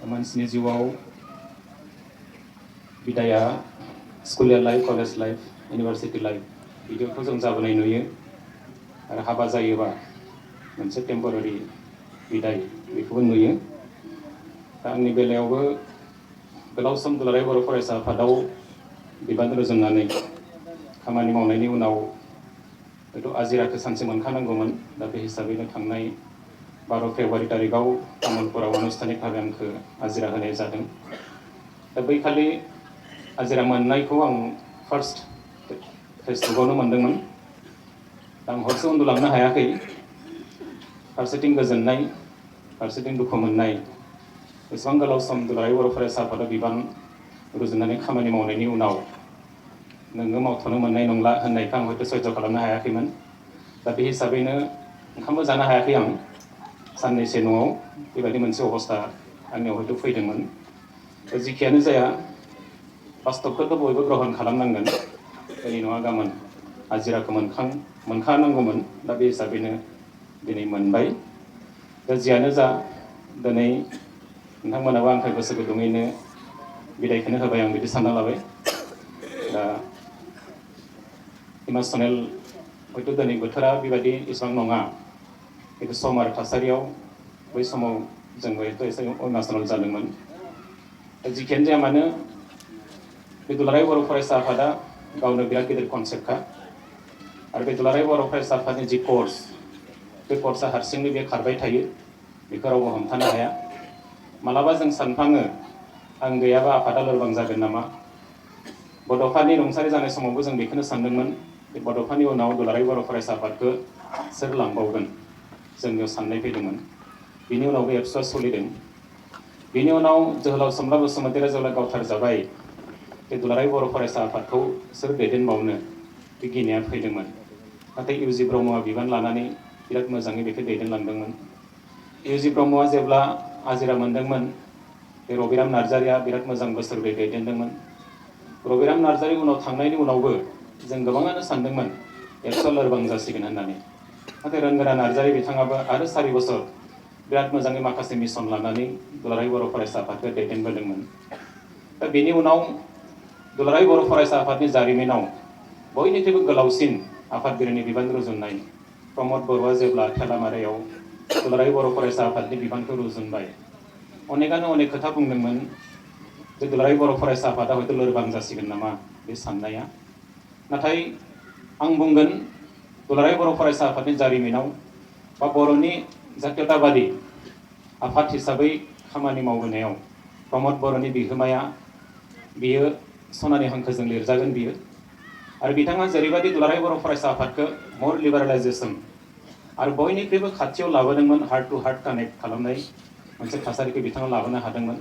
मानसिनि जिउआव बिदाया school life, college life, university life बिदियावथ' जों जाबोनाय नुयो आरो हाबा जायोबा मोनसे टेम्परारि बिदाय बेखौबो नुयो। दा आंनि बेलायावबो गोलाव सम दुलाराय बर' फरायसा आफादाव बिबान रुजुननानै खामानि मावनायनि उनाव हयथ' आजिराखौ सानसे मोनखानांगौमोन। दा बे हिसाबैनो थांनाय 12 फेब्रुवारि तारिखआव तामुलपुराव आनुষ্ঠাनिक भाबै आंखौ आजिरा होनाय जादों। दा बैखालि आजिरा मोननायखौ आं फार्स्ट फेसबुकआवनो मोनदोंमोन। आं हरसे उन्दुलांनो हायाखै। फारसेथिं गोजोननाय, फारसेथिं दुखु मोननाय। बेसेबां गोलाव सम दुलाराय बर' फरायसा आफादाव बिबान रुजुननानै खामानि मावनायनि उनाव नोङो मावथ'नो मोननाय नंला होननायखौ आं हयथ' सयज' खालामनो हायाखैमोन। दा बे हिसाबैनो ओंखामबो जानो हायाखै आं साननैसो न'आव। बेबायदि मोनसे अबस्था आंनियाव हयथ' फैदोंमोन। दा जिखियानो जाया बास्तबखौथ' बयबो ग्रहन खालामनांगोन। दिनै नङा गाबोन आजिराखौ मोनखानांगौमोन। दा बे हिसाबैनो दिनै मोनबाय। दा जियानो जा दिनै नोंथांमोनाबो आंखौ गोसो गुदुङैनो बिदायखौनो होबाय, आं बिदि सानना लाबाय। दा इमसनेल हयथ' दिनै बोथोरा बेबायदि इसेबां नङा, खिन्थु सम आरो थासारियाव बै समाव जोंबो एसे इमसनेल जादोंमोन। दा जिखियानो जाया मानो बे दुलाराय बर' फरायसा आफादा गावनो बिराद गिदिर कनसेप्टखा आरो बे दुलाराय बर' फरायसा आफादनि जि कर्स, बे कर्सआ हारसिंनो बे खारबाय थायो, बेखौ रावबो हमथानो हाया। मालाबा जों सानफ्लाङो आं गैयाबा आफादा लोरबां जागोन नामा। बड'फानि रुंसारि जानाय समावबो जों बेखौनो सानदोंमोन, बे बड'फानि उनाव दुलाराय बर' फरायसा आफादखौ सोर लांबावगोन, जोंनियाव साननाय फैदोंमोन। बिनि उनाव बे एबसुआ सोलिदों। बिनि उनाव जोहोलाव सम्रा बसुमतारीया जेब्ला गावथारजाबाय, बे दुलाराय बर' फरायसा आफादखौ सोर दैदेनबावनो बे गिनाया फैदोंमोन। नाथाय इउ.जि. ब्रह्मआ बिबान लानानै बिराद मोजाङै बेखौ दैदेनलांदोंमोन। इउ.जि. ब्रह्मआ जेब्ला आजिरा मोनदोंमोन, बे रबिराम नार्जारिया बिराद मोजां बोसोरब्रै दैदेनदोंमोन। रबिराम नार्जारि उनाव थांनायनि उनावबो जों गोबाङानो सानदोंमोन एबसुआ लोरबां जासिगोन होननानै। नाथाय रोंगोरा नार्जारि बिथाङाबो आरो 4 बोसोर बिराद मोजाङै माखासे मिसन लानानै दुलाराय बर' फरायसा आफादखौ दैदेनबोदोंमोन। दा बेनि उनाव दुलाराय बर' फरायसा आफादनि जारिमिनाव बयनिख्रुइबो गोलावसिन आफादगिरिनि बिबान रुजुननाय प्रमद बर'आ जेब्ला थेलामारायाव दुलाराय बर' फरायसा आफादनि बिबानखौ रुजुनबाय, अनेकानो अनेक खोथा बुंदोंमोन जे दुलाराय बर' फरायसा आफादा हयथ' लोरबां जासिगोन नामा बे साननाया। नाथाय आं बुंगोन दुलाराय बर' फरायसा आफादनि जारिमिनाव बा बर'नि जातीयताबादि आफाद हिसाबै खामानि मावबोनायाव प्रमद बर'नि बिहोमाया बियो सनानि हांखोजों लिरजागोन बियो। आरो बिथाङा जेरैबायदि दुलाराय बर' फरायसा आफादखौ मर लिबारेलाइजेसन आरो बयनिख्रुइबो खाथियाव लाबोदोंमोन, हार्ट टु हार्ट कानेक्ट खालामनाय मोनसे थासारिखौ बिथाङा लाबोनो हादोंमोन।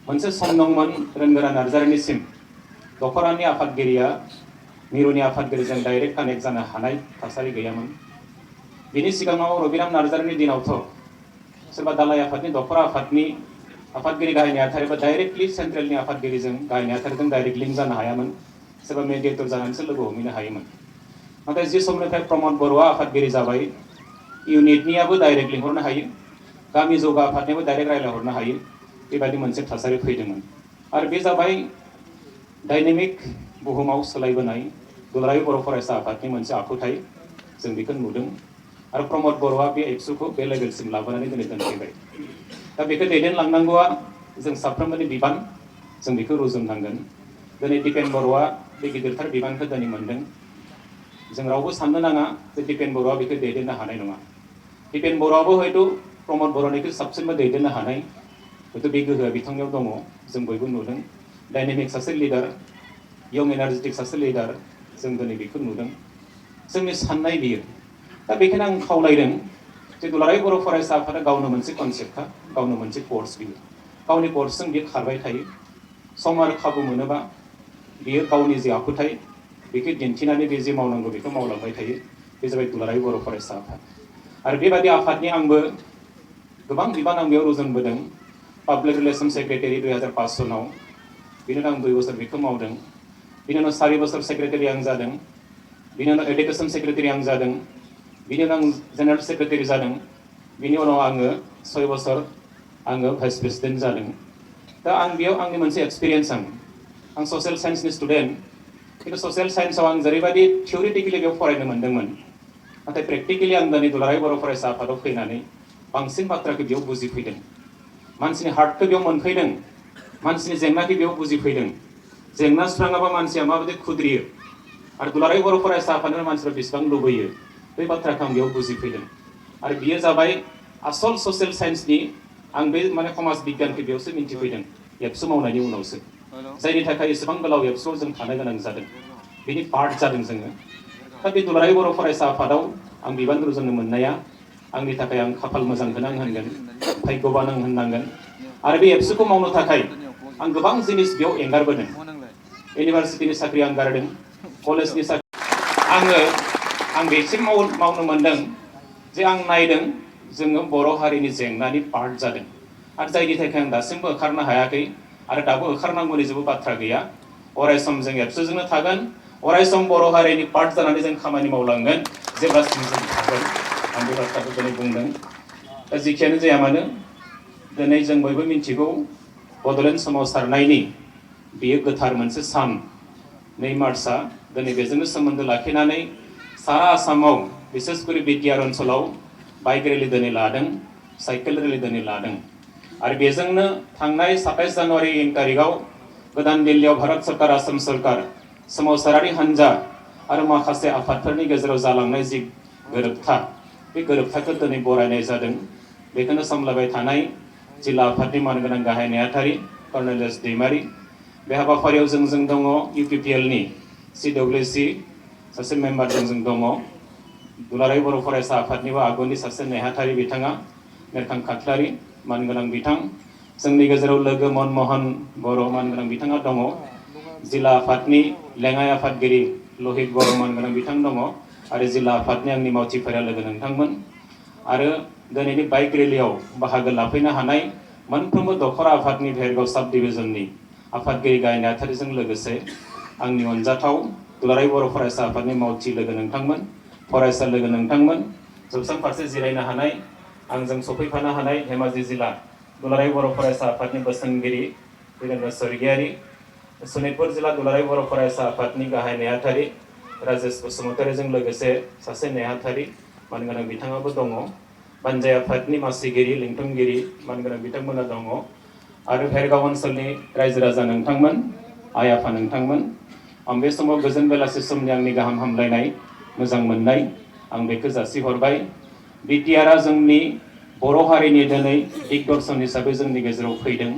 मोनसे सम दंमोन रोंगोरा नार्जारिनिसिम दख'रानि आफादगिरिया मिरुनि आफादगिरिजों डाइरेक्ट कानेक्ट जानो हानाय थासारि गैयामोन। बिनि सिगाङाव रबिराम नार्जारिनि दिनावथ' सोरबा दालाय आफादनि दख'रा आफादनि आफादगिरि गाहाय नेहाथारिबा डाइरेक्टलि सेन्ट्रेलनि आफादगिरिजों गाहाय नेहाथारिजों डाइरेक्ट लिंक जानो हायामोन। सोरबा मेडिएटर जानानैसो लोगो हमहैनो हायोमोन। नाथाय जि समनिफ्राय प्रमद बर'आ आफादगिरि जाबाय, इउनिटनियाबो डाइरेक्ट लिंहरनो हायो, गामि जौगा आफादनियाबो डाइरेक्ट रायज्लायहरनो हायो, बेबायदि मोनसे थासारि फैदोंमोन। आरो बे जाबाय डाइनेमिक बुहुमाव सोलायबोनाय दुलाराय बर' फरायसा आफादनि मोनसे आखुथाय, जों बेखौ नुदों। आरो प्रमद बर'आ बे एबसुखौ बे लेभेलसिम लाबोनानै दिनै दोनफैबाय। दा बेखौ दैदेनलांनांगौआ जों साफ्रोमबोनि बिबान, जों बेखौ रुजुननांगोन। दिनै दिपेन बर'आ बे गिदिरथार बिबानखौ दिनै मोनदों। जों रावबो साननो नाङा जे दिपेन बर'आ बेखौ दैदेननो हानाय नङा। दिपेन बर'आबो हयथ' प्रमद बर'निख्रुइ साबसिनबो दैदेननो हानाय हयथ' बे गोहोआ बिथांनियाव दङ, जों बयबो नुदों। डाइनेमिक सासे लिडार, यं एनार्जेटिक सासे लिडार, जों दिनै बेखौ नुदों। जोंनि साननाय बियो। दा बेखायनो आं खावलायदों जे दुलाराय बर' फरायसा आफादा गावनो मोनसे कनसेप्टखा, गावनो मोनसे कर्स बियो। गावनि कर्सजों बियो खारबाय थायो। सम आरो खाबु मोनोबा बियो गावनि जि आखुथाय बेखौ दिन्थिनानै बे जे मावनांगौ बेखौ मावलांबाय थायो। बे जाबाय दुलाराय बर' फरायसा आफाद। आरो बेबायदि आफादनि आंबो गोबां बिबान आं बेयाव रुजुनबोदों। पाब्लिक रिलेसन सेक्रेटारि 2005 सनाव, बिनि उनाव आं 2 बोसोर बेखौ मावदों। बिनि उनाव 4 बोसोर सेक्रेटारि आं जादों। बिनि उनाव एडुकेसन सेक्रेटारि आं जादों। बिनि उनाव आं जेनेरेल सेक्रेटारि जादों। बिनि उनाव आङो 6 बोसोर आङो भाइस प्रेसिडेन्ट जादों। दा आं बेयाव आंनि मोनसे एक्सपिरियेन्स आं ससियेल साइन्सनि स्टुडेन्ट, खिन्थु ससियेल साइन्सआव आं जेरैबायदि थियरिटिकेलि बेयाव फरायनो मोन्दोंमोन, नाथाय प्रेक्टिकेलि आं दिनै दुलाराय बर' फरायसा आफादाव फैनानै बांसिन बाथ्राखौ बेयाव बुजिफैदों, मानसिनि हार्टखौ बेयाव मोनफैदों, मानसिनि जेंनाखौ बेयाव बुजिफैदों। जेंना सुस्राङाबा मानसिया माबायदि खुद्रियो आरो दुलाराय बर' फरायसा आफादनिफ्राय मानसिफ्रा बेसेबां लुबैयो, बे बाथ्राखौ आं बेयाव बुजिफैदों। आरो बियो जाबाय आसल ससियेल साइन्सनि, आं बे माने समाज बिगियानखौ बेयावसो मिन्थिफैदों एबसु मावनायनि उनावसो, जायनि थाखाय एसेबां गोलाव एबसुआव जों थानो गोनां जादों, बेनि पार्ट जादों जोङो। दा बे दुलाराय बर' फरायसा आफादाव आं बिबान रुजुनो मोननाया आंनि थाखाय आं खाफाल मोजांखौनो आं होनगोन, भाग्यबान आं होननांगोन। आरो बे एबसुखौ मावनो थाखाय आं गोबां जिनिस बेयाव एंगारबोदों। इउनिभार्सिटिनि साख्रि आं गारदों, कलेजनि साख्रि आं बेसिम मावनो मोनदों जे आं नायदों जोङो बर' हारिनि जेंनानि पार्ट जादों, आरो जायनि थाखाय आं दासिमबो ओंखारनो हायाखै आरो दाबो ओंखारनांगौनि जेबो बाथ्रा गैया। अरायसम जों एबसुजोंनो थागोन, अरायसम बर' हारिनि पार्ट जानानै जों खामानि मावलांगोन जेब्लासिम जों थागोन। आं बे बाथ्राखौ दिनै बुंदों। दा जेखियानो जाया मानो दिनै जों बयबो मिन्थिगौ बड'लेण्ड सोमावसारनायनि बेयो गोथार मोनसे सान। 2 मार्चआ दिनै बेजोंनो सोमोन्दो लाखिनानै सारा आसामाव बिसेसकरि BTR ओनसोलाव बाइक रेलि दिनै लादों, साइकेल रेलि दिनै लादों। आरो बेजोंनो थांनाय 27 जानुवारि 1 तारिखआव गोदान दिल्लीयाव भारत सरकार, आसाम सरकार, सोमावसारारि हान्जा आरो माखासे आफादफोरनि गेजेराव जालांनाय जि गोरोबथा, बे गोरोबथाखौ दिनै बरायनाय जादों। बेखौनो सामलायबाय थानाय जिल्ला आफादनि मानगोनां गाहाय नेहाथारि कर्नेल एस दैमारि, बे हाबाफारियाव जों दङ UPPLनि CWC सासे मेम्बार जों दङ, दुलाराय बर' फरायसा आफादनिबो आगुनि सासे नेहाथारि बिथाङा नेरखां खाख्लारि मानगोनां बिथां, जोंनि गेजेराव लोगो मनमोहन बर' मानगोनां बिथाङा दङ, जिल्ला आफादनि लेङाइ आफादगिरि लहित बर' मानगोनां बिथां दङ, आरो जिल्ला आफादनि आंनि मावथिफोरा लोगो नोंथांमोन। आरो दिनैनि बाइक रेलियाव बाहागो लाफैनो हानाय मोनफ्रोमबो दखरा आफादनि भेरगाव साब डिभिजननि आफादगिरि गाहाय नेहाथारिजों लोगोसे आंनि अनजाथाव दुलाराय बर' फरायसा आफादनि मावथि लोगो नोंथांमोन, फरायसा लोगो नोंथांमोन, जौसां फारसे जिरायनो हानाय, आंजों सफैफानो हानाय धेमाजि जिल्ला दुलाराय बर' फरायसा आफादनि बोसोनगिरि वीरेन्द्र स्वर्गियारि, सनितपुर जिल्ला दुलाराय बर' फरायसा आफादनि गाहाय नेहाथारि राजेश बसुमतारीजों लोगोसे सासे नेहाथारि मानगोनां बिथाङाबो दङ, बानजाय आफादनि मासिगिरि लिंथुमगिरि मानगोनां बिथांमोना दङ, आरो भेरगाव ओनसोलनि रायजो राजा नोंथांमोन, आइ आफा नोंथांमोन। आं बे समाव गोजोन बेलासि समनि आंनि गाहाम हामलायनाय, मोजां मोननाय आं बेखौ जासिहरबाय। BTRआ जोंनि बर' हारिनि दिनै दिग्दर्शन हिसाबै जोंनि गेजेराव फैदों।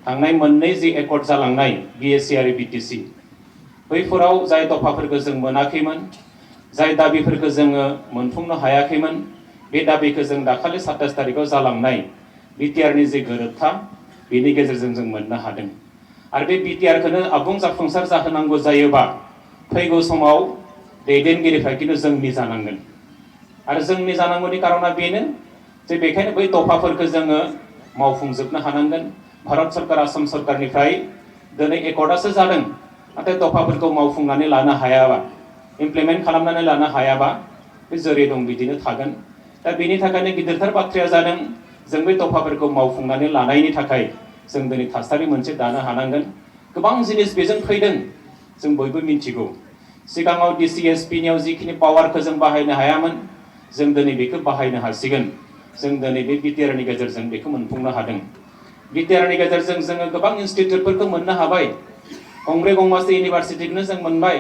थांनाय मोननै जि एकर्ड जालांनाय BSc आरो BTC, बैफोराव जाय दफाफोरखौ जों मोनाखैमोन, जाय दाबिफोरखौ जोङो मोनफुंनो हायाखैमोन, बे दाबिखौ जों दाखालि 27 तारिखआव जालांनाय BTRनि जे गोरोबथा, बेनि गेजेरजों जों मोननो हादों। आरो बे BTRखौनो आबुं जाफुंसार जाहोनांगौ जायोबा फैगौ समाव दैदेनगिरिफ्रा खिन्थु जोंनि जानांगोन। आरो जोंनि जानांगौनि कारना बेनो जे बेखायनो बै दफाफोरखौ जोङो मावफुंजोबनो हानांगोन। भारत सरकार, आसाम सरकारनिफ्राय दिनै एकर्डआसो जादों, नाथाय दफाफोरखौ मावफुंनानै लानो हायाबा, इमप्लिमेन्ट खालामनानै लानो हायाबा बे जेरै दं बिदिनो थागोन। दा बेनि थाखायनो गिदिरथार बाथ्राया जादों जों बे दफाफोरखौ मावफुंनानै लानायनि थाखाय जों दिनै थासारि मोनसे दानो हानांगोन। गोबां जिनिस बेजों फैदों जों बयबो मिन्थिगौ। सिगाङाव DCSPनियाव जिखिनि पावारखौ जों बाहायनो हायामोन, जों दिनै बेखौ बाहायनो हासिगोन। जों दिनै बे BTRनि गेजेरजों बेखौ मोनफुंनो हादों। BTRनि गेजेरजों जोङो गोबां इनस्टिट्युटफोरखौ मोननो हाबाय, गंब्रै गंबासो इउनिभार्सिटिखौनो जों मोनबाय,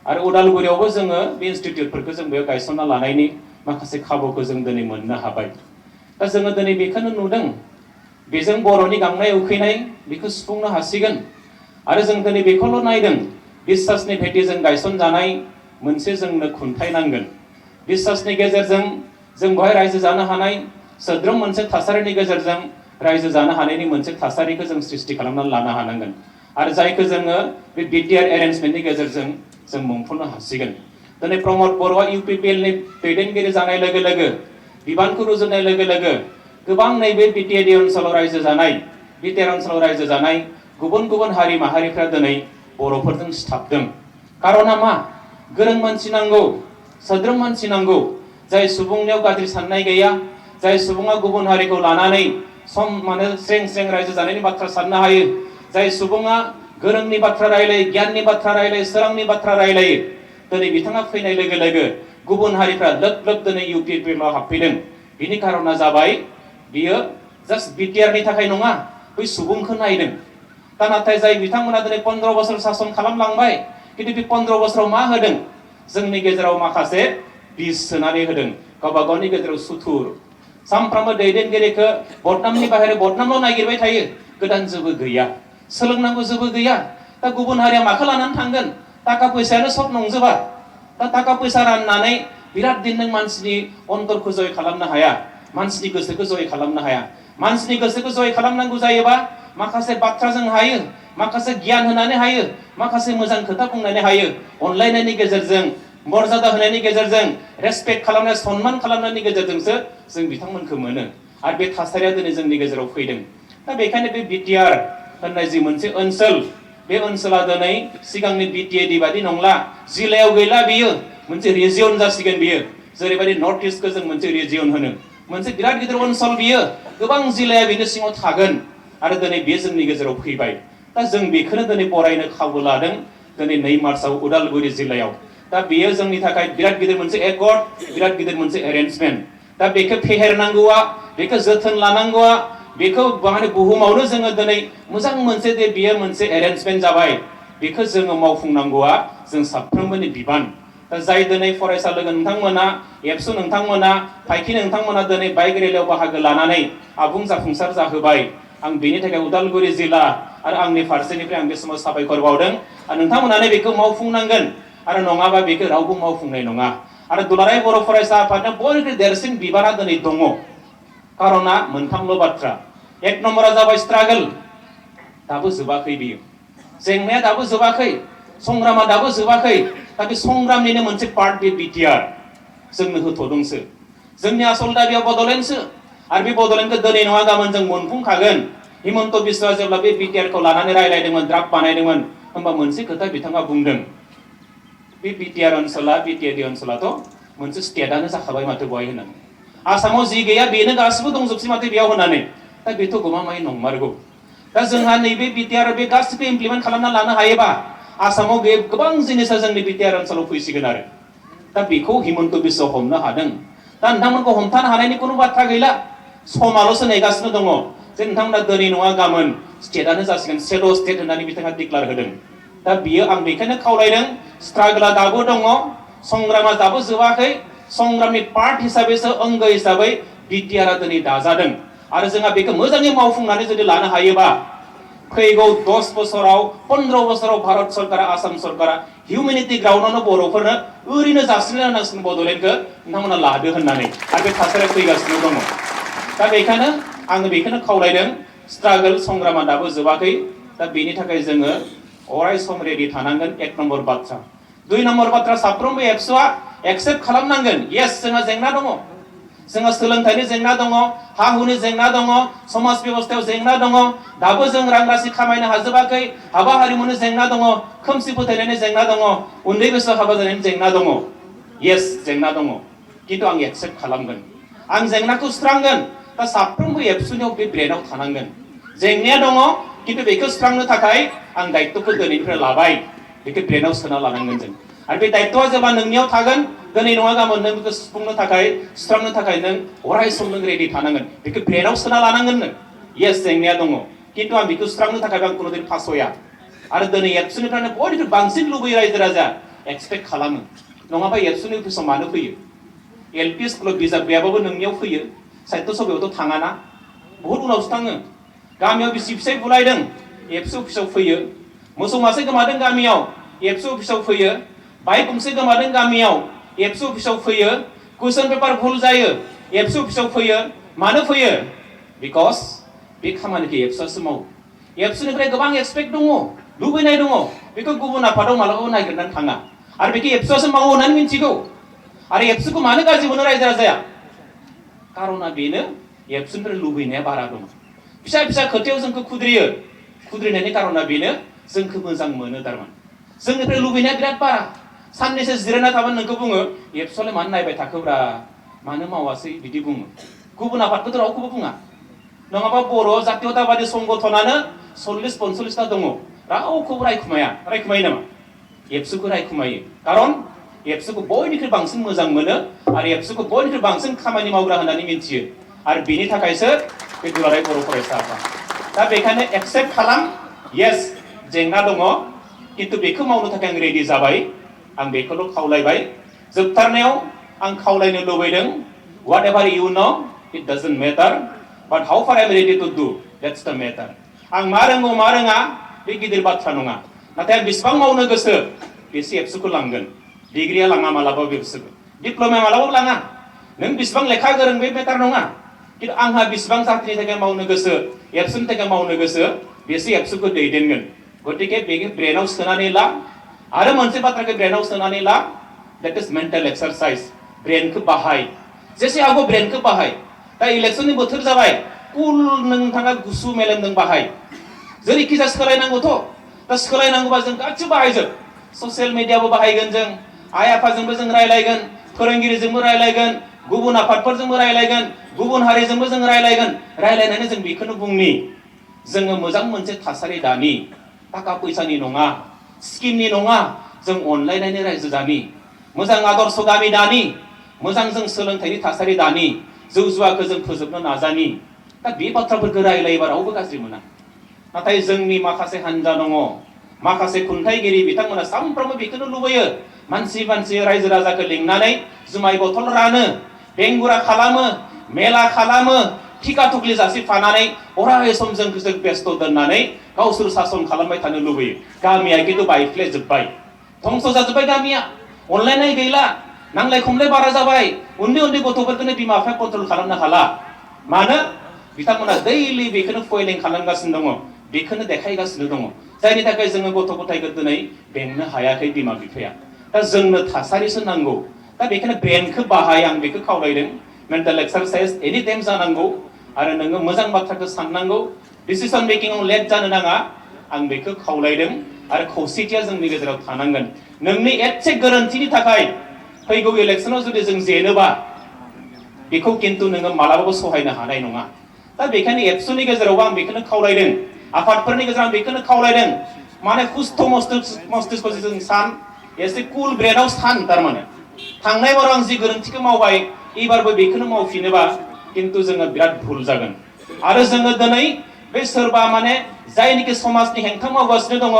आरो उदालगुरियावबो जोङो बे इनस्टिट्युटफोरखौ जों बेयाव गायसनना लानायनि माखासे खाबुखौ जों दिनै मोननो हाबाय। दा जोङो दिनै बेखौनो नुदों, बेजों बर'नि गांनाय उखैनाय बेखौ सुफुंनो हासिगोन। आरो जों दिनै बेखौल' नायदों, बिश्वासनि भेटिजों गायसनजानाय मोनसे जोंनो खुंथाय नांगोन। बिश्वासनि गेजेरजों जों बेवहाय रायजो जानो हानाय, सोद्रोम मोनसे थासारिनि गेजेरजों रायजो जानो हानायनि मोनसे थासारिखौ जों सृष्टि खालामनानै लानो हानांगोन। आरो जायखौ जोङो बे BTR एरेन्जमेन्टनि गेजेरजों जों मोनफुंनो हासिगोन। दिनै प्रमद बर'आ UPPLनि दैदेनगिरि जानाय लोगो लोगो, बिबानखौ रुजुनाय लोगो लोगो गोबां नैबे BTR ओनसोलाव रायजो जानाय गुबुन गुबुन हारि माहारिफ्रा दिनै बर'फोरजों सिथाबदों। कारना मा? गोरों मानसि नांगौ, सोद्रोम मानसि नांगौ, जाय सुबुंनियाव गाज्रि साननाय गैया, जाय सुबुङा गुबुन हारिखौ लानानै सम माने स्रें स्रें रायजो जानायनि बाथ्रा साननो हायो जाय सुबुङा गोरोंनि बाथ्रा रायलायो गियाननि बाथ्रा रायलायो सोरांनि बाथ्रा रायलायो दिनै बिथाङा फैनाय लोगो लोगो गुबुन हारिफ्रा लोब लोब दिनै इउपिपिएलआव हाबफैदों बिनि कारना जाबाय बियो जास्ट बिटिआरनि थाखाय नङा बै सुबुंखौ नायदों दा नाथाय जाय बिथांमोना दिनै 15 बोसोर सासन खालामलांबाय खिन्थु बे 15 बोसोराव मा होदों जोंनि गेजेराव माखासे बिस सोनानै होदों गावबा गावनि गेजेराव सुथुर सानफ्रामबो दैदेनगिरिखौ बदनामनि बाहेरा बदनामल' नागिरबाय थायो गोदान जेबो गैया सोलोंनांगौ जेबो गैया दा गुबुन हारिया माखौ लानानै थांगोन थाखा फैसायानो सब नंजोबा दा थाखा फैसा राननानै बिराद दिन नों मानसिनि अन्तरखौ जय खालामनो हाया मानसिनि गोसोखौ जय खालामनो हाया मानसिनि गोसोखौ जय खालामनांगौ जायोबा माखासे बाथ्राजों हायो माखासे गियान होनानै हायो माखासे मोजां खोथा बुंनानै हायो अनलायनायनि गेजेरजों मर्यादा होनायनि गेजेरजों रेसपेक्ट खालामनाय सन्मान खालामनायनि गेजेरजोंसो जों बिथांमोनखौ मोनो आरो बे थासारिया दिनै जोंनि गेजेराव फैदों दा बेखायनो बे बिटिआर होननाय जि मोनसे ओनसोल बे ओनसोला दिनै सिगांनि बिटिएडि बादि नंला जिल्लायाव गैला बियो मोनसे रिजियन जासिगोन बियो जेरैबायदि नर्थ इस्टखौ जों मोनसे रिजियन होनो मोनसे बिराद गिदिर ओनसोल बियो गोबां जिल्लाया बिनि सिङाव थागोन आरो दिनै बे जोंनि गेजेराव फैबाय दा जों बेखौनो दिनै बरायनो खाबु लादों दिनै 2 मार्चआव उदालगुरि जिल्लायाव दा बेयो जोंनि थाखाय बिराद गिदिर मोनसे एकर्ड बिराद गिदिर मोनसे एरेन्जमेन्ट दा बेखौ फेहेरनांगौआ बेखौ जोथोन लानांगौआ बेखौ माने बुहुमावनो जोङो दिनै मोजां मोनसे दे बियो मोनसे एरेन्जमेन्ट जाबाय बेखौ जोङो मावफुंनांगौआ जों साफ्रोमबोनि बिबान दा जाय दिनै फरायसा लोगो नोंथांमोना एबसु नोंथांमोना फाइखि नोंथांमोना दिनै बाइक रेलियाव बाहागो लानानै आबुं जाफुंसार जाहोबाय आं बेनि थाखाय उदालगुरि जिल्ला आरो आंनि फारसेनिफ्राय आं बे समाव साबायखर बावदों आरो नोंथांमोनानो बेखौ मावफुंनांगोन आरो नङाबा बेखौ रावबो मावफुंनाय नङा आरो दुलाराय बर' फरायसा आफादना बयनिख्रुइ देरसिन बिबाना दिनै दङ कारना मोनथामल' बाथ्रा एक नम्बरा जाबाय स्ट्रागल दाबो जोबाखै बियो जेंनाया दाबो जोबाखै संग्रामा दाबो जोबाखै दा बे संग्रामनिनो मोनसे पार्ट बे बिटिआर जोंनो होथ'दोंसो जोंनि आसल दाबिया बड'लेण्डसो आरो बे बड'लेण्डखौ दिनै नङा गाबोन जों मोनफुंखागोन हिमन्त बिश्वआ जेब्ला बे बिटिआरखौ लानानै रायलायदोंमोन द्राफ्ट बानायदोंमोन होमबा मोनसे खोथा बिथाङा बुंदों बे बिटिआर ओनसोला बिटिएडि ओनसोलाथ' मोनसे स्टेटआनो जाखाबाय माथो बहाय होननानै आसामाव जि गैया बेनो गासिबो दंजोबसै माथो बेयाव होननानै दा बेथ' गमामायै नंमारगौ दा जोंहा नैबे बिटिआर बे गासिबो इमप्लिमेन्ट खालामना लानो हायोबा आसामाव बे गोबां जिनिसा जोंनि बिटिआर ओनसोलाव फैसिगोन आरो दा बेखौ हिमन्त बिश्वआ हमनो हादों दा नोंथांमोनखौ हमथानो हानायनि खुनु बाथ्रा गैला समाल'सो नेगासिनो दङ जे नोंथांमोना दिनै नङा गाबोन स्टेटआनो जासिगोन सेड' स्टेट होननानै बिथाङा डिक्लार होदों दा बियो आं बेखायनो खावलायदों स्ट्रागला दाबो दङ संग्रामा दाबो जोबाखै संग्रामनि पार्ट हिसाबैसो अंग हिसाबै बिटिआरआ दिनै दाजादों आरो जोंहा बेखौ मोजाङै मावफुंनानै जुदि लानो हायोबा फैगौ 10 बोसोराव 15 बोसोराव भारत सरकारा आसाम सरकारा हिउमेनिटी ग्राउन्डआवनो बर'फोरनो ओरैनो जासिनो होनांसिगोन बड'लेण्डखौ नोंथांमोना लादो होननानै आरो बे थासारिया फैगासिनो दङ दा बेखायनो आङो बेखौनो खावलायदों स्ट्रागल संग्रामा दाबो जोबाखै दा बेनि थाखाय जोङो अराय सम रेडि थानांगोन 1 नम्बर बाथ्रा 2 नम्बर बाथ्रा साफ्रोमबो एबसुआ एक्सेप्ट खालामनांगोन येस जोंहा जेंना दङ जोंहा सोलोंथाइनि जेंना दङ हा हुनि जेंना दङ समाज बेबस्थायाव जेंना दङ दाबो जों रां राशि खामायनो हाजोबाखै हाबा हारिमुनि जेंना दङ खोमसि फोथायनायनि जेंना दङ उन्दै बैसोआव हाबा जानायनि जेंना दङ येस जेंना दङ खिन्थु आं एक्सेप्ट खालामगोन आं जेंनाखौ सुस्रांगोन दा साफ्रोमबो एबसुनियाव बे ब्रेनाव थानांगोन जेंनाया दङ खिन्थु बेखौ सुस्रांनो थाखाय आं दायित्वखौ दिनैनिफ्राय लाबाय बेखौ ब्रेनाव सोना लानांगोन जों आरो बे दायित्वआ जेब्ला नोंनियाव थागोन दिनै नङा गाबोन नों बेखौ सुफुंनो थाखाय सुस्रांनो थाखाय नों अराय सम नों रेडि थानांगोन बेखौ ब्रेनाव सोना लानांगोन नों येस जेंनाया दङ खिन्थु आं बेखौ सुस्रांनो थाखाय आं खुनुदिन फासया आरो दिनै एबसुनिफ्रायनो बयनिख्रुइ बांसिन लुबैयो रायजो राजा एक्सपेक्ट खालामो नङाबा एबसुनि अफिसाव मानो फैयो एलपि स्कुलाव बिजाब गैयाबाबो नोंनियाव फैयो साहित्य सभायावथ' थाङाना बहुद उनावसो थाङो गामियाव बिसि फिसाय बुलायदों एबसु अफिसाव फैयो मोसौ मासे गोमादों गामियाव एबसु अफिसाव फैयो बाइक गंसे गोमादों गामियाव एबसु अफिसाव फैयो कुइसन पेपार भुल जायो एबसु अफिसाव फैयो मानो फैयो बिकज बे खामानिखौ एबसुआसो मावो एबसुनिफ्राय गोबां एक्सपेक्ट दङ लुबैनाय दङ बेखौ गुबुन आफादाव मालाबाबो नागिरनानै थाङा आरो बेखौ एबसुआसो मावो होननानै मिथिगौ आरो एबसुखौ मानो गाज्रि मोनो रायजो राजाया कारना बेनो एबसुनिफ्राय लुबैनाया बारा दङ फिसा फिसा खोथायाव जोंखौ खुद्रियो खुद्रिनायनि कारना बेनो जोंखौ मोजां मोनो थारमान जोंनिफ्राय लुबैनाया बिराद बारा साननैसो जिरायना थाबानो नोंखौ बुङो एबसुआलाय मानो नायबाय थाखोब्रा मानो मावासै बिदि बुङो गुबुन आफादखौथ' रावखौबो बुङा नङाबा बर' जातीयताबादि संगठनानो 40-45टा दङ रावखौबो रायखुमायो नामा एबसुखौ रायखुमायो कारन एबसुखौ बयनिख्रुइ बांसिन मोजां मोनो आरो एबसुखौ बयनिख्रुइ बांसिन खामानि मावग्रा होननानै मिन्थियो आरो बेनि थाखायसो बे दुलाराय बर' फरायसा आफाद दा बेखायनो एक्सेप्ट खालाम येस जेंना दङ किन्तु बेखौ मावनो थाखाय आं रेडि जाबाय आं बेखौल' खावलायबाय जोबथारनायाव आं खावलायनो लुबैदों whatever you know it doesn't matter but how far I am ready to do that's the matter आं मा रोंगौ मा रोङा बे गिदिर बाथ्रा नङा नाथाय आं बेसेबां मावनो गोसो बेसो एबसुखौ लांगोन डिग्रिया लाङा मालाबाबो एबसुखौ डिप्ल'मा मालाबाबो लाङा नों बेसेबां लेखा गोरों बे मेटार नङा किन्तु आंहा बेसेबां जातिनि थाखाय मावनो गोसो एबसुनि थाखाय मावनो गोसो बेसो एबसुखौ दैदेनगोन गतिके बेखौ ब्रेनाव सोनानै ला आरो मोनसे बाथ्राखौ ब्रेनाव सोनानै ला that is mental exercise ब्रेनखौ बाहाय जेसे हागौ ब्रेनखौ बाहाय दा इलेक्सननि बोथोर जाबाय कुल नोंथाङा गुसु मेलेमजों बाहाय जेरैखि जाया सोलायनांगौथ' दा सोलायनांगौबा जों गासिबो बाहायजोब ससियेल मिडियाबो बाहायगोन जों आइ आफाजोंबो जों रायलायगोन फोरोंगिरिजोंबो रायलायगोन गुबुन आफादफोरजोंबो रायलायगोन गुबुन हारिजोंबो जों रायलायनानै जों बेखौनो बुंनि जोङो मोजां मोनसे थासारि दानि थाखा फैसानि नङा स्किमनि नङा जों अनलायनायनि रायजो दानि मोजां आदर्श गामि दानि मोजां जों सोलोंथाइनि थासारि दानि जौ जुवाखौ जों फोजोबनो नाजानि दा बे बाथ्राफोरखौ रायलायोबा रावबो गाज्रि मोना नाथाय जोंनि माखासे हान्जा दङ माखासे खुंथायगिरि बिथांमोना सानफ्रोमबो बेखौनो लुबैयो मानसि रायजो राजाखौ लिंनानै जुमाय बथल रानो बेंगुरा खालामो मेला खालामो थिका थुख्लि जासिफानानै अराय सम जों बेस्थ दोननानै गावसोर सासन खालामबाय थानो लुबैयो गामिया खिन्थु बायफ्लेजोब्बाय धंस जाजोब्बाय गामिया अनलायनाय गैला नांलाय खमलाय बारा जाबाय उन्दै गथ'फोरखौनो बिमा बिफाया कन्ट्रल खालामनो हाला मानो बिथांमोना दैलि बेखौनो फयलिं खालामगासिनो दङ बेखौनो देखायगासिनो दङ जायनि थाखाय जोङो गथ' गथायखौ दिनै बेंनो हायाखै बिमा बिफाया दा जोंनो थासारिसो नांगौ दा बेखायनो ब्रेनखौ बाहाय आं बेखौ खावलायदों मेन्टेल एक्सारसाइज एनि टाइम जानांगौ आरो नोङो मोजां बाथ्राखौ साननांगौ डिसिसन मेकिंआव लेट जानो नाङा आं बेखौ खावलायदों आरो खौसेथिया जोंनि गेजेराव थानांगोन नोंनि एसे गोरोन्थिनि थाखाय फैगौ इलेक्सनाव जुदि जों जेनोबा बेखौ किन्तु नोङो मालाबाबो सहायनो हानाय नङा दा बेखायनो एबसुनि गेजेरावबो आं बेखौनो खावलायदों आफादफोरनि गेजेराव आं बेखौनो खावलायदों माने खुस्थ' मस्तिष्क जों सान एसे कुल ब्रेनाव सान थारमाने थांनाय बाराव आं जि गोरोन्थिखौ मावबाय एबारबो बेखौनो मावफिनोबा किन्तु जोङो बिराद भुल जागोन आरो जोङो दिनै बे सोरबा माने जायनिखि समाजनि हेंथा मावगासिनो दङ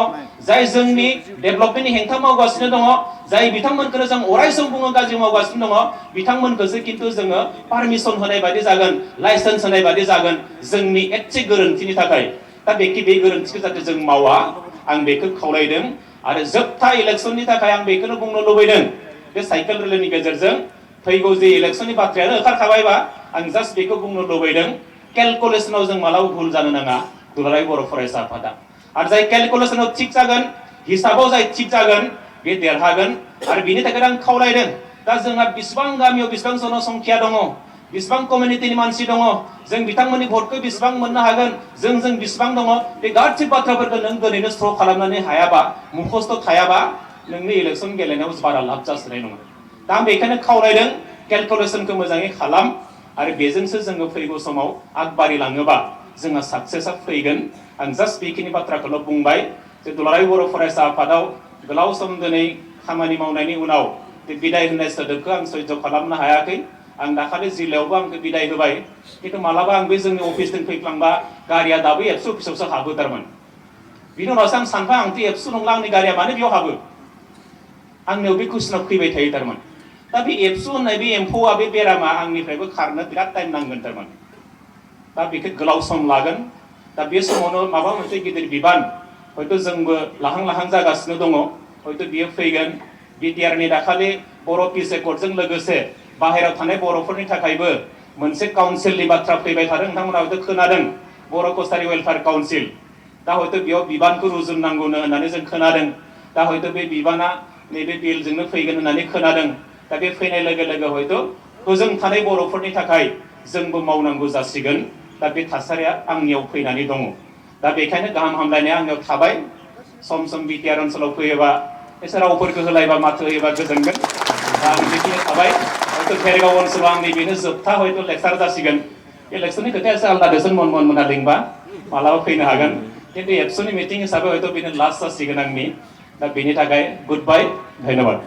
जाय जोंनि डेभेलपमेन्टनि हेंथा मावगासिनो दङ जाय बिथांमोनखौनो जों अराय सम बुङो गाज्रि मावगासिनो दङ बिथांमोनखौसो किन्तु जोङो पारमिसन होनाय बायदि जागोन लाइसेन्स होनाय बायदि जागोन जोंनि एसे गोरोन्थिनि थाखाय दा बे गोरोन्थिखौ जाहाथे जों मावा आं बेखौ खावलायदों आरो जोबथा इलेक्सननि थाखाय आं बेखौनो बुंनो लुबैदों बे साइकेल रेलिनि गेजेरजों फैगौ जे इलेक्सननि बाथ्रायानो ओंखारखाबायबा आं जास्ट बेखौ बुंनो लुबैदों केलकुलेसनाव जों मालाबा भुल जानो नाङा दुलाराय बर' फरायसा आफादा आरो जाय केलकुलेसनाव थिग जागोन हिसाबाव जाय थिग जागोन बे देरहागोन आरो बेनि थाखाय आं खावलायदों दा जोंहा बेसेबां गामियाव बेसेबां जनसंख्या दङ बेसेबां कमिउनिटिनि मानसि दङ जों बिथांमोननि भटखौ बेसेबां मोननो हागोन जों बेसेबां दङ बे गासै बाथ्राफोरखौ नों दिनैनो स्ट्र' खालामनानै हायाबा मुखस्थ' थायाबा नोंनि इलेक्सन गेलेनायाव बारा लाब जासिनाय नङा दा आं बेखायनो खावलायदों केलकुलेसनखौ मोजाङै खालाम आरो बेजोंसो जोङो फैगौ समाव आगबारि लाङोबा जोंहा साक्सेसआ फैगोन आं जास्ट बेखिनि बाथ्राखौल' बुंबाय जे दुलाराय बर' फरायसा आफादाव गोलाव सम दिनै खामानि मावनायनि उनाव बिदाय होनाय सोदोबखौ आं सैज' खालामनो हायाखै आं दाखालि जिल्लायावबो आंखौ बिदाय होबाय किन्तु मालाबा आं बे जोंनि अफिसजों फैफ्लांबा गारिया दाबो एबसु अफिसावसो हाबो थारमाने बिनि उनावसो आं सानबाय आंथ' एबसु नंला आंनि गारिया मानो बेयाव हाबो आंनियाव बे कुइसनाव फैबाय थायो थारमाने दा बे एबसु होननाय बे एम्फौआ बे बेरामा आंनिफ्रायबो खारनो बिराद टाइम नांगोन थारमाने दा बेखौ गोलाव सम लागोन दा बे समावनो माबा मोनसे गिदिर बिबान हयथ' जोंबो लाहां जागासिनो दङ हयथ' बियो फैगोन BTR नि दाखालि बर' पिस एकर्डजों लोगोसे बाहेरायाव थानाय बर'फोरनि थाखायबो मोनसे काउन्सिलनि बाथ्रा फैबाय थादों नोंथांमोना हयथ' खोनादों बर' कसारि वेलफेयार काउन्सिल दा हयथ' बेयाव बिबानखौ रुजुननांगौनो होननानै जों खोनादों दा हयथ' बे बिबाना नैबे बिलजोंनो फैगोन होननानै खोनादों दा बे फैनाय लोगो लोगो हयथ' होजों थानाय बर'फोरनि थाखाय जोंबो मावनांगौ जासिगोन दा बे थासारिया आंनियाव फैनानै दङ दा बेखायनो गाहाम हामलायनाया आंनियाव थाबाय सम BTR ओनसोलाव फैयोबा एसे रावफोरखौ होलायबा माथो होयोबा गोजोनगोन दा आं बेखिनि थाबाय हयथ' भेरगाव ओनसोलाव आंनि बेनो जोबथा हयथ' लेक्सार जासिगोन इलेक्शननि खोथाया एसे आलादा देसन मन मोना लिंबा मालाबा फैनो हागोन खिन्थु एबसुनि मिटिं हिसाबै हयथ' बेनो लास्ट जासिगोन आंनि दा बेनि थाखाय गुड बाय धन्यबाद